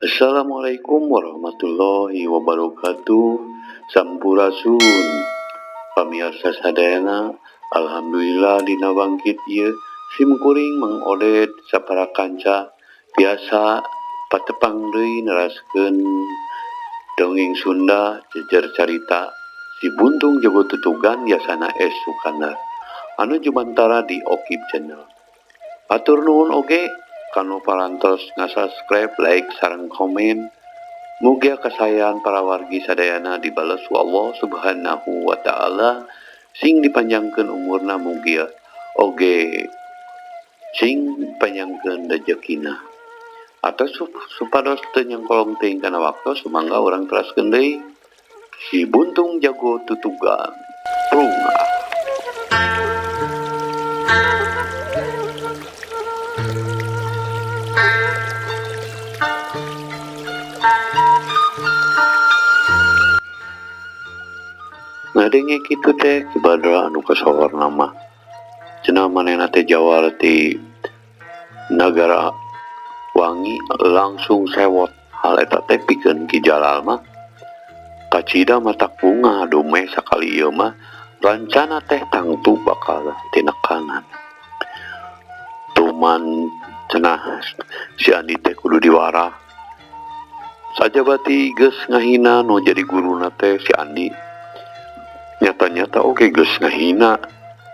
Assalamualaikum warahmatullahi wabarakatuh. Sampurasun pamirsa sadayana. Alhamdulillah, dina wangkit ieu sim kuring Mang Oded sapara kanca biasa patepang deui neraskeun dongeng Sunda, jejer carita Si Buntung Jago Tutugan yasana S Sukandar anu jumantara di Okib Channel. Hatur nuhun oge kanu parantos ngasubscribe, like, sareng komen. Mugia kasayan para wargi sadayana dibales ku Allah Subhanahu wa Ta'ala, sing dipanjangkeun umurna, mugia oge sing panjangkeun rejekina. Atau supados teu nyangkolong teuing kana waktu, sumangga urang teraskeun deui Si Buntung Jago Tutugan. Prungah. Ngadenge kitu teh, Ki Badra anu kasohorna mah cenah manehna teh jawara ti Nagara Wangi langsung sewot. Hal eta teh pikeun Ki Jalal mah kacida matak bungah, dumeh sakali ieu mah rancana teh tangtu bakal tinekanan. Tuman cenah si Andi teh kudu diwarah sajabati geus ngahina nu jadi guruna teh. Si Andi nyata-nyata oge geus ngahina,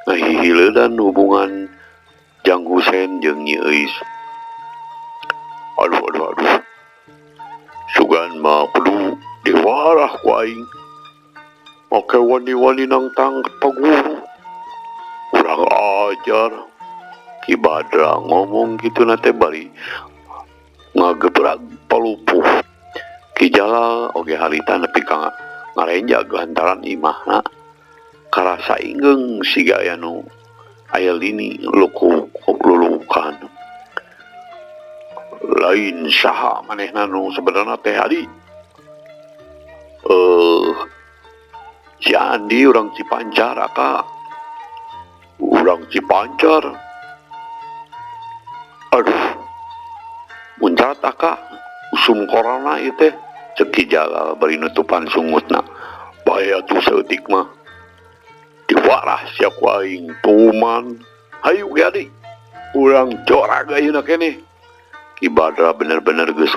ngahihileudan hubungan Jang Husen jeung Nyi Euis. Aduh, aduh, aduh, sugan mah kudu diwarah ku aing. Oke, wani-wani nangtang ka guru, kurang ajar. Ki Badra ngomong kitu na teh bari ngagebrag palupuh. Ki Jalal oge harita nepi ka ngarenja hantaran imahna, karasa ingeung siga aya nu aya lini luku lulukan. Lain saha manehna nu sebenarna teh, Adi? Si Andi urang Cipancar, Aka. Urang Cipancar? Aduh, muncrat, Aka, usum corona ieu teh, cek Ki Jalal bari nutupan sungutna. Bae atuh, saeutik mah diwarah sia ku aing. Tuman, hayu ge, Adi, urang jorag ayeuna keneh. Ki Badra bener-bener geus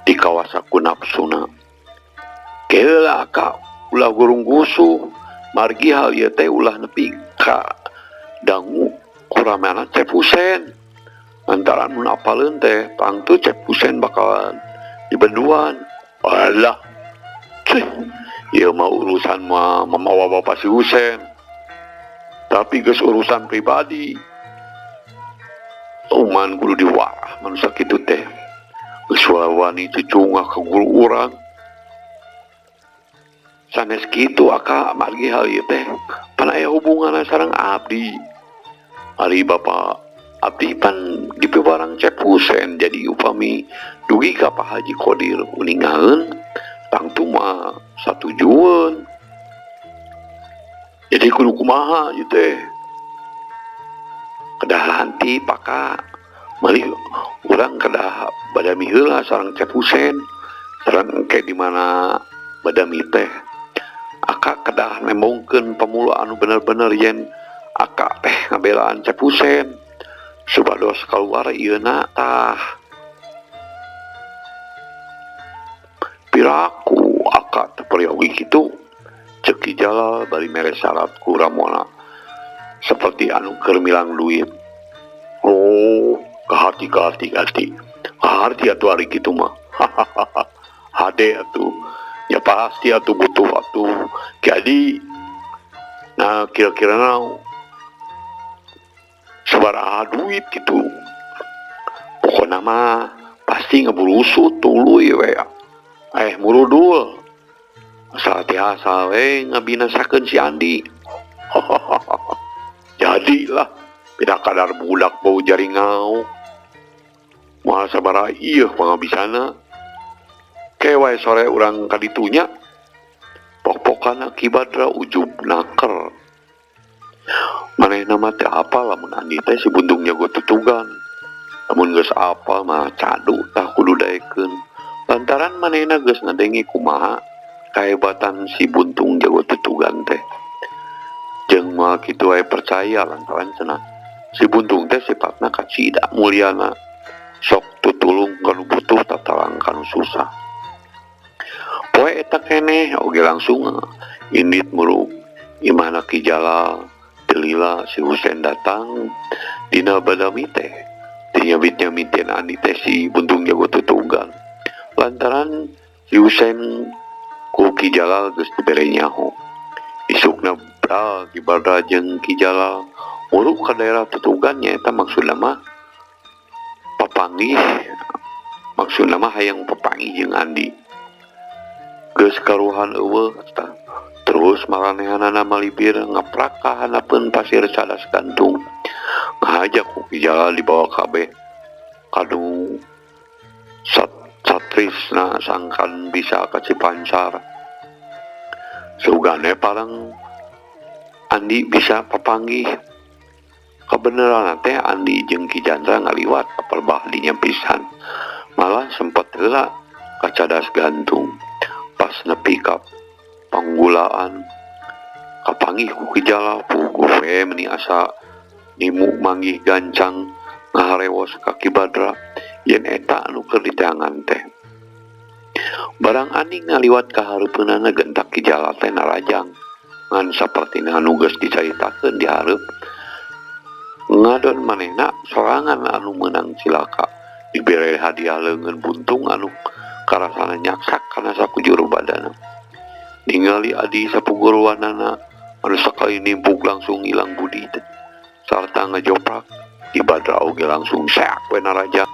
dikawasa ku nafsuna. Kela, Aka, ulah gurung gusuh, margi hal ieu teh ulah nepi ka dangu kuramana Cep Husen, lantaran mun apaleun teh tangtu Cep Husen bakalan dibenduan. Alah, cih, ieu mah urusan mah mamawa bapak si Husen, tapi geus urusan pribadi. Tuman kudu diwarah manusia kitu teh, geus wani cucungah ka guru urang. Sanes kitu, Aka, margi hal ieu teh pan aya hubunganna sareng abdi. Ari bapak abdi pan dipiwarang Cep Husen, jadi upami dugi ka Pak Haji Kodir uningaeun, tangtu mah satujueun. Jadi kudu kumaha ieu teh? Kedah lanti, Paka. Malih urang kedah badami heula sareng Cep Husen, sareng engke di mana badami teh Aka kedah nembongkeun pamula anu bener-bener yen Aka teh ngabelaan Cep Husen supados kaluar ieuna tah. Piraku Aka teu peryogi kitu, ceuk Ki Jalal bari mere syarat ku ramona seperti anu keur milang duit. Oh, kaharti, kaharti, kaharti, kaharti atuh. Ari kitu mah hade atuh ya, pasti atuh butuh atuh. Jadi nah, kira-kira sabaraha duit gitu? Pokokna mah pasti ngeburusut tuluy we. Murudul asal tiasa we ngabinasakeun si Andi. Jadilah beda kadar budak bau jaringau. Moal sabaraha ieu pangabisana. Ke wae sore urang kaditunya. Pok-pokana Ki Badra ujub naker. Manehna mah teu apal lamun Andi teh Si Buntung Jago Tutugan. Lamun geus apal mah cadu tah kudu daekeun. Lantaran manehna geus ngadenge kumaha kahebatan si Buntung Jago Tutugan teh. Jeung moal kitu wae percaya lantaran cenah si Buntung teh sifatna kacida mulyana, sok tutulung kanu butuh tatalang kanu susah. Poe eta keneh oge langsung indit muruk imahna Ki Jalal teu lila si Husen datang dina badami teh. Dinyabit-nyabitin Andi teh si Buntung Jago Tutugan. Lantaran si Husen ku Ki Jalal geus dibere nyaho. Isukna bral Ki Badra jeung Ki Jalal muruk ka daerah Tutugan nyaeta maksudna mah papanggih, maksudna mah hayang papanggih jeung Andi. Geus karuhan eueuh tah. Terus maranehanana malibir ngaprak ka handapeun pasir cadas gantung. Ngahajak ku Ki Jalal dibawa kabeh kanu satrisna sangkan bisa ka Cipancar. Sugane parang Andi bisa papanggih. Kabeneran teh Andi jeung Ki Jandra ngaliwat ka perbah dinya pisan. Malah sempat heula ka cadas gantung. Pas nepi ka panggulaan kapanggih ku Ki Jalal puguh we meni asa nimu manggih gancang ngaharewos ka Ki Badra yen eta anu keur diteangan teh. Barang Andi ngaliwat ka hareupeunana gentak Ki Jalal teh narajang ngan sapertina anu geus dicaritakeun di hareup. Ngadon manehna sorangan anu meunang cilaka dibere hadiah leungeun buntung anu karasana nyaksak kana sakujur badana. Ningali adi sapugurwanana anu sakali nimbug langsung ilang budi teh sarta ngajoprak Ki Badra oge langsung seak we narajang.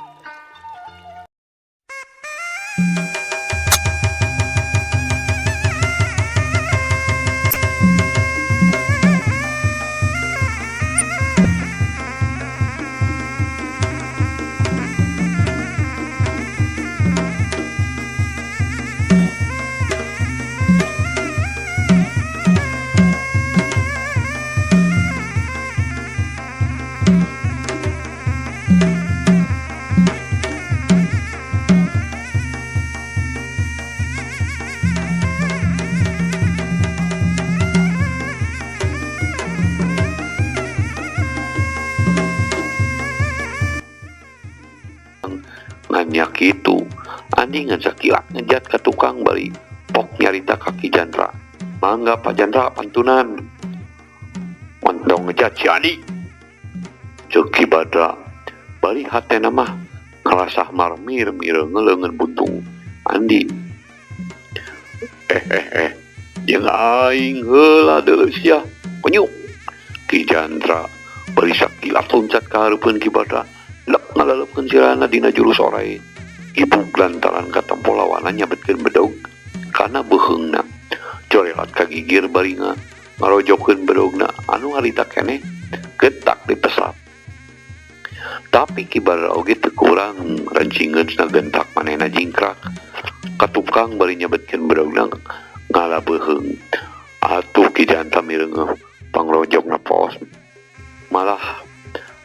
Nganyak kitu Andi ngan sakilak ngejat ka tukang bari pok nyarita ka Ki Jandra. Mangga Pak Jandra pantunan. Montong ngejat si Andi. Ceuk Ki Badra bari hatena mah ngarasah marmir mireungeun leungeun buntung Andi. Jeung aing heula deuleu sia. Kunyuk. Ki Jandra bari sakilak loncat ka hareupeun Ki Badra. Lek ngalaleupkeun sirahna dina jurus orai. Ibug lantaran katempo lawanna nyabetkeun bedog kana beuheungna. Corelat ka gigir bari ngarojokeun bedogna anu harita keneh getak dipesap. Tapi Ki Badra oge teu kurang rencingeun gentak manehna jingkrak. Ka tukang bari nyabetkeun bedogna ngala beuheung. Atuh Ki Jandra mireungeuh pangrojokna poos. Malah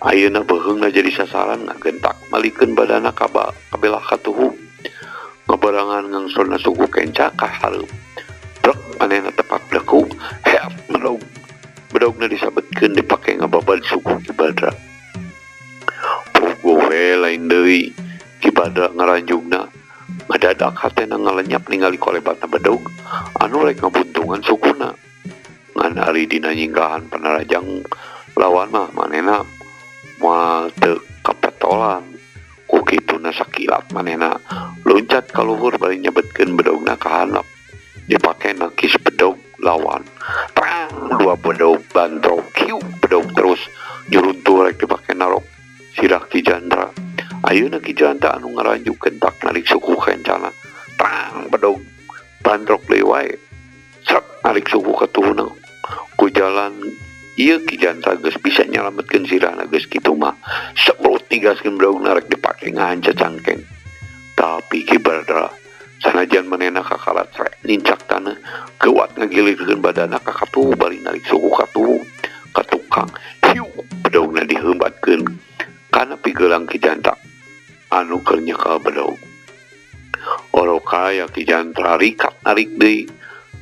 ayeuna beuheungna jadi sasaran ngagentak malikeun badana kabelah katuhu. Ngabarangan ngangsona suku kenca ka hareup. Brek manehna tepak leku, heap bedog. Bedogna disabetkeun dipake ngababad suku Ki Badra. Puguh we lain deui Ki Badra ngaranjugna. Ngadadak hatena ngalenyap ningali kolebatna bedog anu rek ngabuntungan sukuna. Ngan ari dina nyinggahan panarajang lawan mah manehna moal teu kapetolan. Ku kituna sakilat manehna loncat ka luhur bari nyebetkeun bedogna ka handap. Dipake nangkis bedog lawan. Prang dua bedog bantrok hiu bedog terus nyuruntuh rek dipake narok sirah Ki Jandra. Ayeuna Ki Jandra anu ngaranjuk gentak narik suku kencana. Prang bedog bantrok deui wae. Srek narik suku katuhuna ku jalan. Ieu Ki Jandra geus bisa nyalametkeun sirahna geus kitu mah. Sebrut tigaskeun bedogna rek dipake ngahanca cangkeng. Tapi Ki Badra sanajan manehna kakalat rek nincak taneuh geuwat ngagilirkeun badana ka katuhu bari narik suku katuhu ka tukang. Hiu bedogna dihembatkeun kana pigelang Ki Jandra anu keur nyekel bedog. Orokaya Ki Jantra rikat narik deui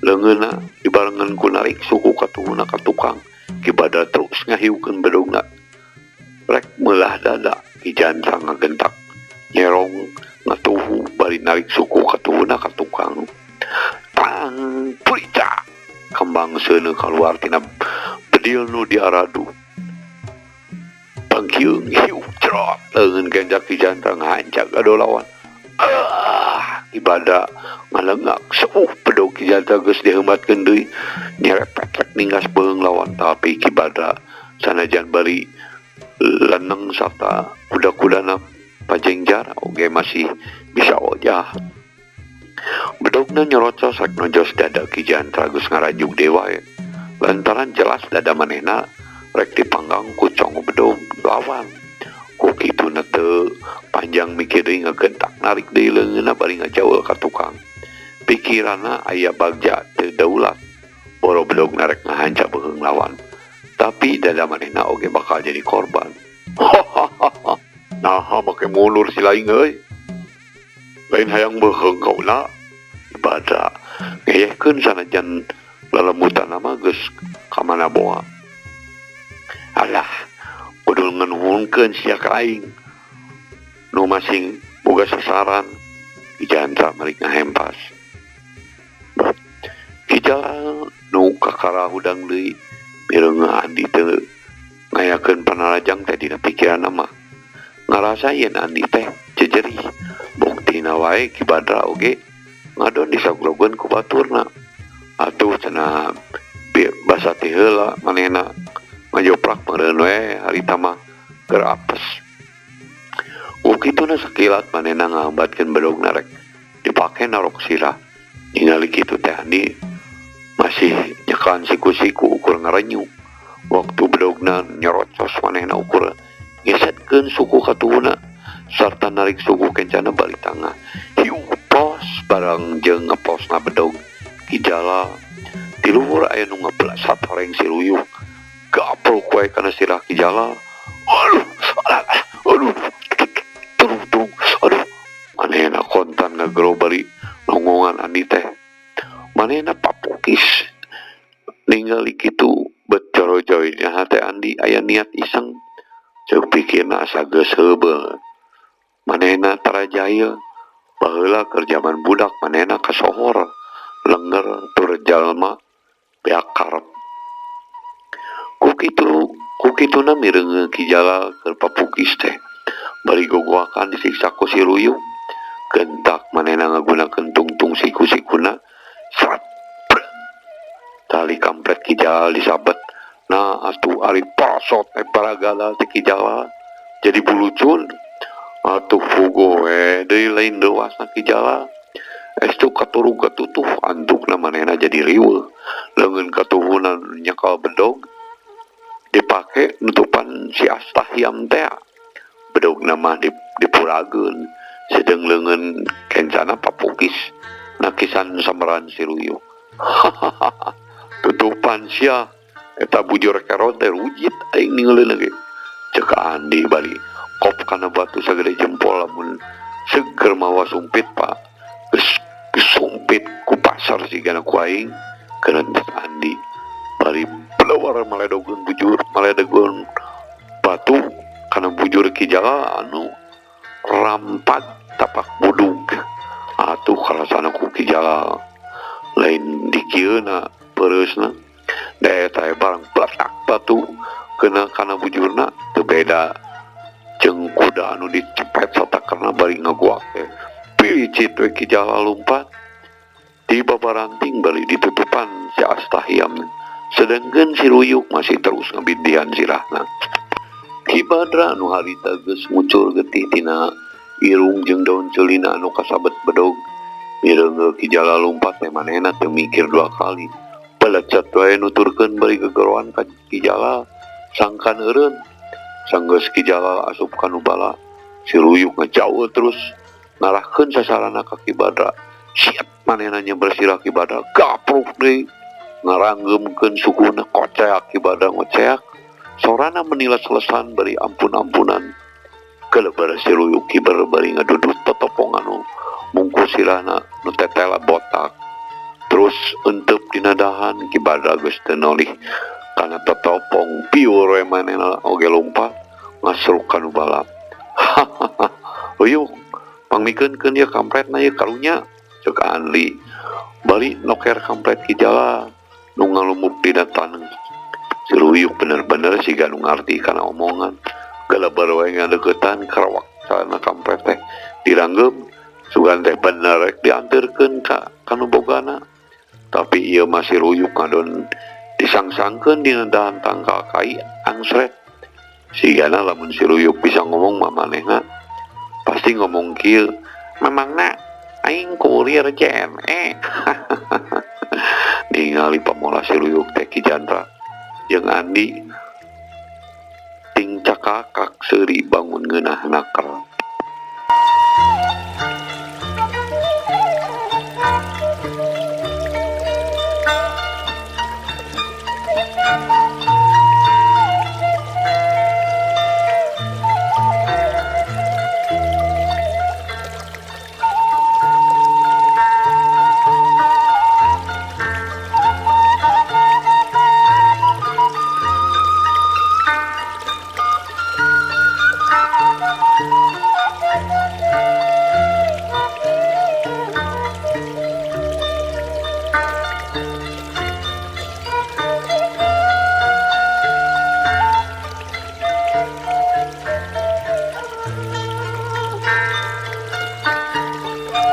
leungeunna dibarengan ku narik suku katuhuna ka tukang. Ki Badra terus ngahiukeun bedogna rek meulah dada. Ki Jantra ngagentak nyerong ngatuhu bari narik suku katuhuna ka tukang. Tang purica kembang seuneu kaluar tina bedil nu diaradu. Pangkiung hiu cerot leungeun genjak Ki Jantra ngahancak gado lawan. Ki Badra ngalengak seuh bedog Ki Jantra geus diheumatkeun deui nyerepet ninggas beung lawan. Tapi Ki Badra sanajan bari leneng sarta kuda-kudana pajengjar oge masih bisa ojah. Bedogna nyorocos rek nojos dada Ki Jantra geus ngarajuk deui wae. Lantaran jelas dada manehna rek dipanggang ku cong bedog lawan. Ku kituna teu panjang mikir deui ngagentak narik deui leungeunna bari ngajaul ka tukang. Pikiranna aya bagja teu daulat. Boro bedogna rek ngahanca beuheung lawan. Tapi dada manehna oge bakal jadi korban. Naha make mundur si laing euy. Lain hayang beuheung kaula. Badra ngeyehkeun sanajan lelemutan mah geus ka mana boa. Alah, kudu ngenuhunkeun sia ka aing. Nu masing boga sasaran. Ki Jantra merik ngahempas. Ki Jalal nu kakara hudang deui mireungeun Andi teu ngayakeun panarajang teh dina pikiranna mah. Ngarasa yen Andi teh jejerih. Buktina wae Ki Badra oge ngadon disagrogeun ku baturna. Atuh cenah basa teh heula manehna ngajoprak meureun we harita mah keur apes. Ku kituna sakilat manehna ngahambatkeun bedogna rek dipake narok sirah. Ningali kitu teh Andi masih nyekan siku-siku ukur ngarenyu. Waktu bedogna nyerocos manehna ukur ngesetkeun suku katuhuna sarta narik suku kencana balik tangah. Hiu pos barang jeung ngeposna bedog Ki Jalal. Di luhur aya nu ngeblasat horeng si Ruyuk. Gapruk wae kana sirah Ki Jalal. Aduh, aduh, aduh, aduh. Manehna kontan ngagero bari nongongan Andi teh. Manehna papukis ningali kitu bet jorojoy nya hate Andi aya niat iseng. Ceuk pikirna asa geus heubeul. Manehna tara jahil. Baheula keur jaman budak manehna kasohor lenger tur jalma beak karep. Ku kituna mireungeun Ki Jalal keur papukis teh. Bari gogoakan disiksa ku si Ruyuk. Gentak manehna ngagunakeun tungtung siku-sikuna. Srat. Tali kampret Ki Jalal disabet. Nah atuh ari pasot paragala teh Ki Jalal jadi bulucun. Atuh fugo we deui lain dewasna Ki Jalal. Estu katurug katutuh antukna manehna jadi riweuh. Leungeun katuhuna nyekal bedog dipake nutupan si Astahyam teh. Bedogna mah dipurageun sedeng leungeun kencana papukis nakisan sambaran si Ruyuk. Tutupan sia eta bujur kerot teh rujit aing ninggalin ge. Ceuk Andi bari kop kana batu sagede jempol lamun seger mawa sumpit pak. Geus sumpit ku pasar sigana ku aing kerentet Andi bari pelawar maledogeun bujur maledogeun batu kana bujur Ki Jalal anu rampat tapak budug. Atuh karasana ku Ki Jalal lain dikieuna peureusna da eta barang pletak batu kena kana bujurna teu beda jeung kuda anu dicepet satakerna bari ngagoak teh. Picit we Ki Jalal lumpat di babaranting bari ditutupan si Astahyam. Sedengkeun si Ruyuk masih terus ngabindihan sirahna. Ki Badra anu harita geus ngucur getih tina irung jeung daun ceulina anu kasabet bedog. Mireungeun Ki Jalal lumpat teh manehna teu mikir dua kali. Pelecet wae nuturkeun bari gegeroan ka Ki Jalal sangkan eureun. Sanggeus Ki Jalal asup ka nu bala, si Ruyuk ngejauh terus ngarahkeun sasarana ka Ki Badra. Siap manehna nyeber sirah Ki Badra gapruk deui ngaranggeumkeun sukuna koceak Ki Badra ngoceak. Sorana meniles-lesan bari ampun-ampunan. Kelebar si Ruyuk kiber bari ngadudut totopong anu mungkus sirahna nu tetela botak. Terus entep dina dahan Ki Badra geus teu nolih kana totopong piur we manehna oge lumpat ngasruk ka nu balap. Uyuk, pangmikeunkeun ieu kampretna ieu karunya ceuk Andi. Bari noker kampret Ki Jalal nu ngalumup dina taneuh. Si Ruyuk bener-bener siga nu ngarti kana omongan. Geleber we ngadeukeutan karawak calana kampret teh diranggem sugan teh bener rek dianterkeun ka kanu bogana. Tapi ieu mah si Ruyuk ngadon disangsangkeun dina dahan tangkal kai angsret. Sigana lamun si Ruyuk bisa ngomong mah manehna pasti ngomong kieu, "Mamangna aing kurir JNE." Ningali pamola si Ruyuk teh Ki Jandra jeung Andi ting cakakak seuri bangun ngeunah naker.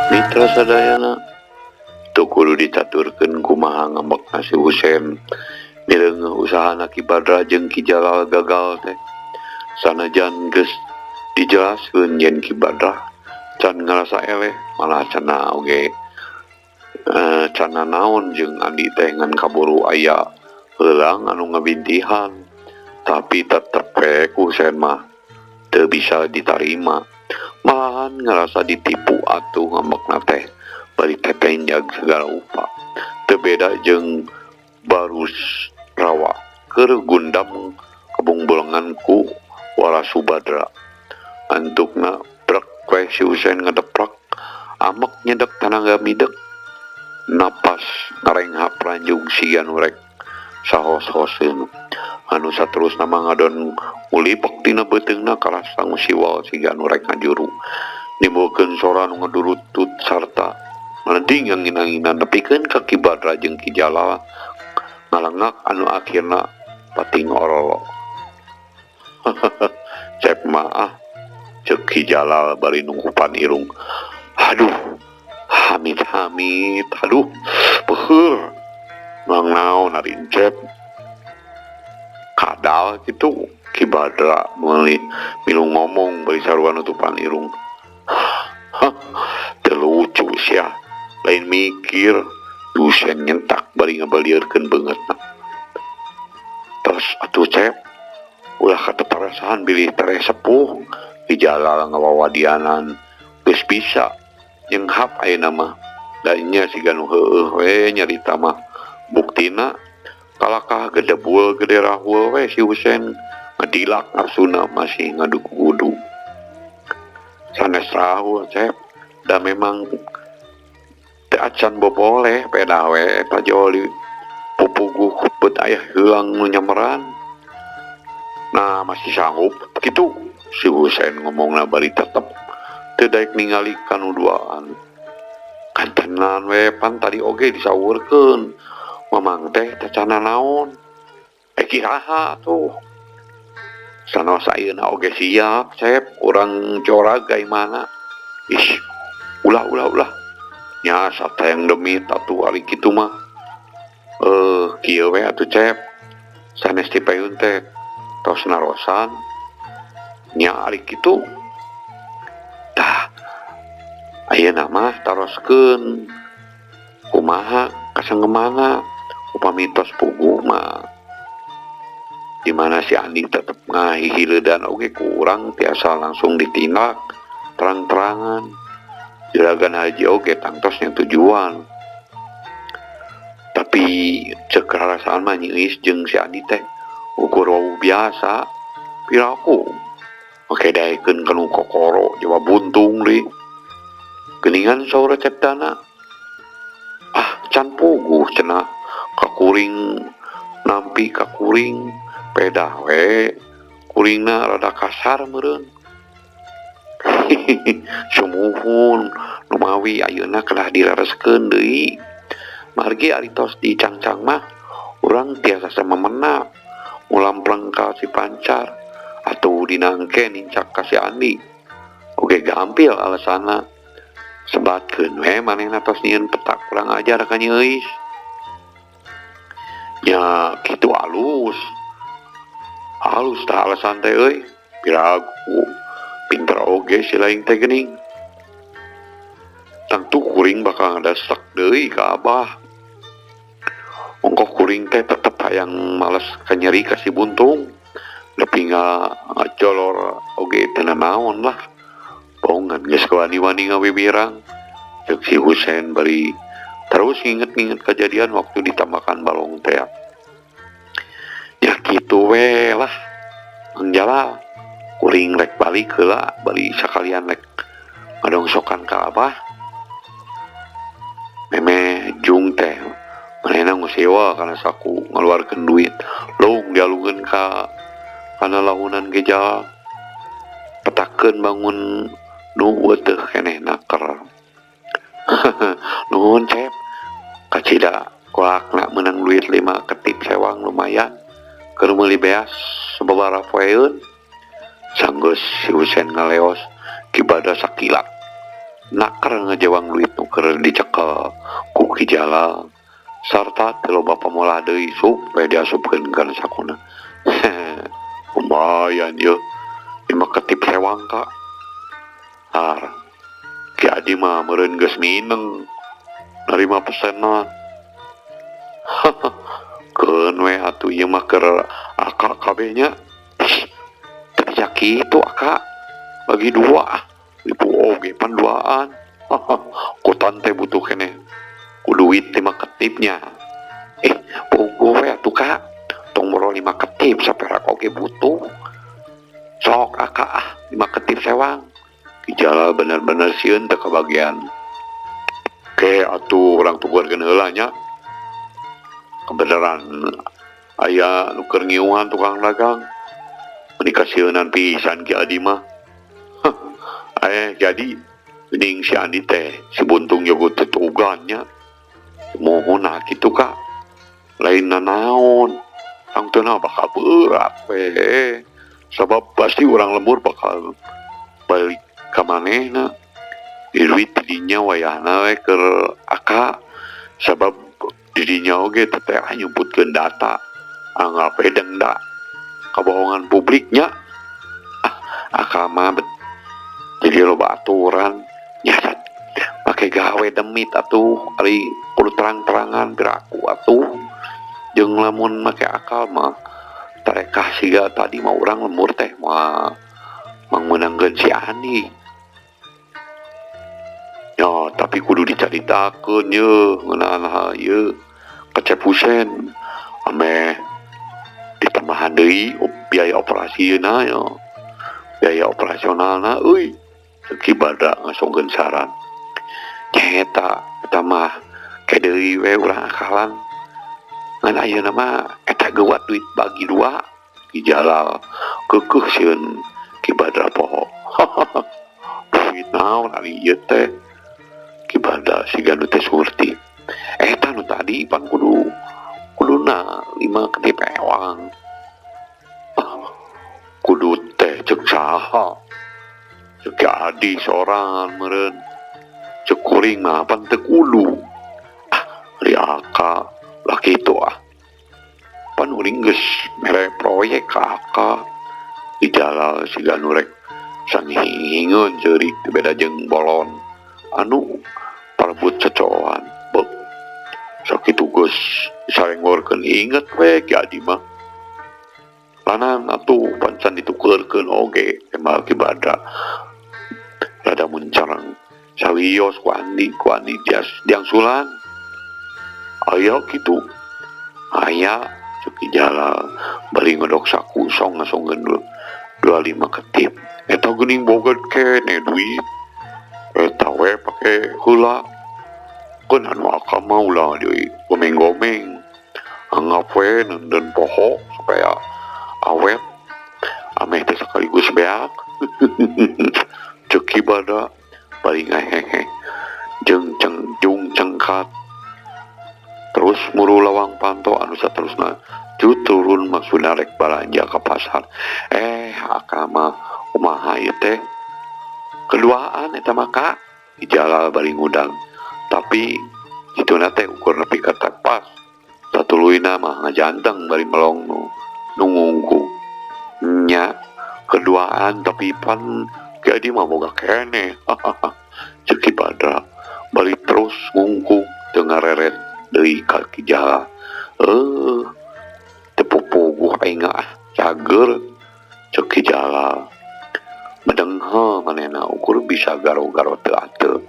Mitra sadayana teu kudu dicaturkeun kumaha ngambekna si Husen mireungeuh usahana Ki Badra jeung Ki Jalal gagal teh. Sanajan geus dijelaskeun yen Ki Badra can ngarasa eleh malah cenah oge cana naon jeung Andi teh ngan kaburu aya heulang anu ngabintihan, tapi tetep we ku Husen mah teu bisa ditarima. Malahan ngerasa ditipu atuh ngambekna teh bari tepenjag segala rupa. Teu beda jeung barus rawa keur gundam kabungbulengan ku Wara Subadra. Antukna brek we si Husen ngedeprak, amek nyedek tanaga midek, napas ngarenghap ranjung siga nu rek sahos-hoseun. Anu saterusna mah ngadon ngulipek tina beuteungna karasa ngusiwal siga nu rek ngajuru. Nimbulkeun sora nu ngadurutut sarta meleding angin-anginan nepikeun ka Ki Badra jeung Ki Jalal ngalengak anu akhirna pating orolo. Cep maah ceuk Ki Jalal bari nungkupan irung. Aduh, amit-amit, aduh, peuheur. Mang naon ari Cep? Kadal kitu. Ki Badra meuli milu ngomong bari sarua nutupan irung. Hah, teu lucu sia. Lain mikir, Husen nyentak bari ngabaliurkeun beungeutna. Terus atuh Cep, ulah kateparasahan bilih tereh sepuh. Ki Jalal ngawawadianan geus bisa nyenghap ayeuna mah. Da nya siga nu heueuh we nyarita mah. Buktina kalakah gedebul gede rahul we si Husen ngedilak nafsuna masih ngaduk-gudu. Sanes rahul Cep, da memang teu acan boboleh pedah we eta joli pupuguh beut aya heulang nu nyameran. Nah masih sanggup kitu si Husen ngomongna bari tetep teu daek ningali kanu duaan. Kantenan we pan tadi oge disawurkeun. Mamang teh tacana naon? Kiraha tuh. Sanos ayeuna oge siap, Cep, urang jorag gaimana. Ih, ulah ulah ulah. Nya satayang demit atuh ari kitu mah. Kieu we atuh Cep. Sanes ti payun teh tos narosan. Nya ari kitu. Tah, ayeuna mah taroskeun. Kumaha kasengemana? Upami tos puguh mah di mana si Andi tetep ngahihileudan oge kurang tiasa langsung ditindak terang-terangan. Juragan haji oge tangtosnya tujuan. Tapi cek rarasaan mah nyiis jeung si Andi teh ukur wau biasa piraku. Oke daekeun kanu kokoro jawa buntung deui. Geuningan saur Cepdana. Ah, can puguh cenah ka kuring nampi ka kuring pedah we kuringna rada kasar meureun. Sumuhun numawi ayeuna kedah dilereskeun deui. Margi ari tos dicangcang mah urang tiasa samemena ngulampleng ka si Pancar atuh dinangke nincak ka si Andi. Oge gampil alasanna. Sebatkeun we manehna tos nyieun petak kurang ajar ka Nyi Euis. Nya kitu alus. Alus tah alasan teh euy. Piraku pinter oge si laing teh geuning. Tangtu kuring bakal ngadasek deui ka Abah. Ongkoh kuring teh tetep hayang males kanyeri ka si Buntung. Nepi ngajolor oge teu nanaon lah. Bongan geus wani-wani ngawibirang. Ceuk si Husen bari terus nginget-nginget kejadian waktu ditambahkan balong teh. Ya kitu we lah. Mang Jalal kuring rek balik heula bari sakalian rek ngadongsokan ka Abah. Memeh jung teh manehna ngusewa kana saku ngaluarkeun duit lung dialungkeun ka kana lahunan geja petakeun bangun nu weuteuh keneh naker. Nuhun Cep kacida kolakna meunang duit 5 ketip sewang lumayan keur meuli beas sababaraha poeun. Sanggeus si Husen ngaleos kibada sakilat naker ngajewang duit nu keur dicekel ku Ki Jalal sarta teu loba pamolah deui sup we diasupkeun kana sakuna. Lumayan yeuh 5 ketip sewang ka. Har Ki Adi mah meureun geus mineng narima pesenan. Keun we atuh ieu mah keur aka kabeh nya. Teu bisa kitu aka bagi dua ah. Ibu oge pan duaan. Kutan teh butuh keneh ku duit 5 ketipnya. Pogo we atuh ka. Tong boro 5 ketip saperak oge butuh. Sok aka ah 5 ketip sewang. Ki Jalal bener-bener sieun teu kabagian. Ke atuh urang tukeurkeun heula nya. Kebenaran aya nu keur ngiuhan tukang dagang. Meuni kasieunan pisan Ki Adi mah. Jadi geuning si Andi teh si Buntung jago tetugan nya. Mohon nah kitu ka. Lain nanaon. Tangtuna bakal berat we. Sabab pasti urang lembur bakal balik ka manehna. Duit didinya wayahna we keur aka. Sabab didinya oge teh nyumputkeun data. Anggap we denda kabohongan publiknya. Ah, aka mah bet. Jadi loba aturan nyasat make gawe demit atuh ari kudu terang-terangan piraku atuh jeung lamun make akal mah tarekah siga tadi mah urang lembur teh mah mangmeunangkeun si Andi. Ya tapi kudu dicaritakeun ye ngeunaan hal ieu ka Cep Husen ameh ditambahan deui biaya operasi yeuna ya. Biaya operasionalna euy. Ki Badra ngasongkeun saran. Nyeta eta mah ke deui we urang akalan. Ngan ayeuna mah eta geuwat duit bagi dua. Ki Jalal keukeuh sieun Ki Badra poho. Duit naon ari ieu teh? Ki Badra siga nu teh surti. Eta nu tadi pan kuduna 5 ketip ewang. Kudu teh ceuk saha? Ceuk Ki Adi sorangan meureun. Ceuk kuring mah pan teu kudu. Ah, ari aka lah kitu ah. Pan uring geus mere proyek ka aka. Di Jalal siga nu rek sangihingeun ceurik teu beda jeung bolon. Anu parebut cocoan. Beuk. Sakitu geus disarengorkeun inget we Ki Adi mah. Lanan atuh pancan ditukeurkeun oge tembal Ki Badra. Rada muncarang sawios ku Andi, ku Andi diangsulan. Aya kitu. Aya ceuk Ki Jalal bari ngodok saku song ngasongkeun 25 ketip. Eta geuning boga keneh duit. Eta we pake heula. Keun anu akang mah ulah deui gomeng-gomeng. Anggap we neundeun poho supaya awet ameh teh sakaligus beak. Ceuk Ki Badra bari ngahehe jeung jung cengkat. Terus muru lawang panto anu saterusna turun maksudna rek balanja ka pasar. Akang mah kumaha ieu teh? Keduaan eta mah ka Ki Jalal bari ngudang. Tapi kituna teh ukur nepi ka pas. Satuluyna mah ngajanteng bari melong nu ngungkung. Nya keduaan tapi pan Ki Adi mah boga keneh. Ceuk Ki Badra bari terus ngungkung teu ngareret deui ka Ki Jalal. Teu pupuguh aing ah cager ceuk Ki Jalal. Medenghe manehna ukur bisa garo-garo teu ateu.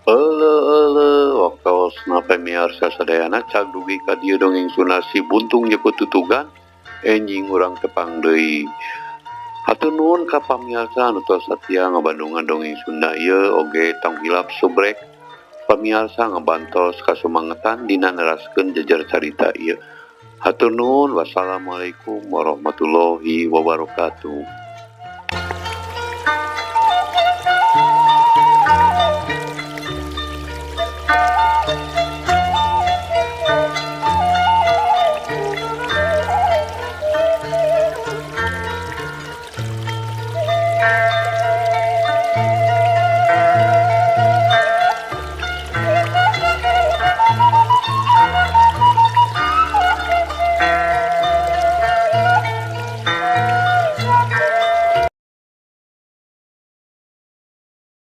Euleuh waktosna pamiarsa sadayana cag dugi ka dieu dongeng Sunda Si Buntung Jeupeut Tutugan enjing urang tepang deui. Hatur nuhun ka pamiarsa anu tos satia ngabandungan dongeng Sunda ieu oge tong hilap subrek pamiarsa ngabantos kasumangetan dina neraskeun jejer carita ieu. Hatur nuhun, wassalamualaikum warahmatullahi wabarakatuh.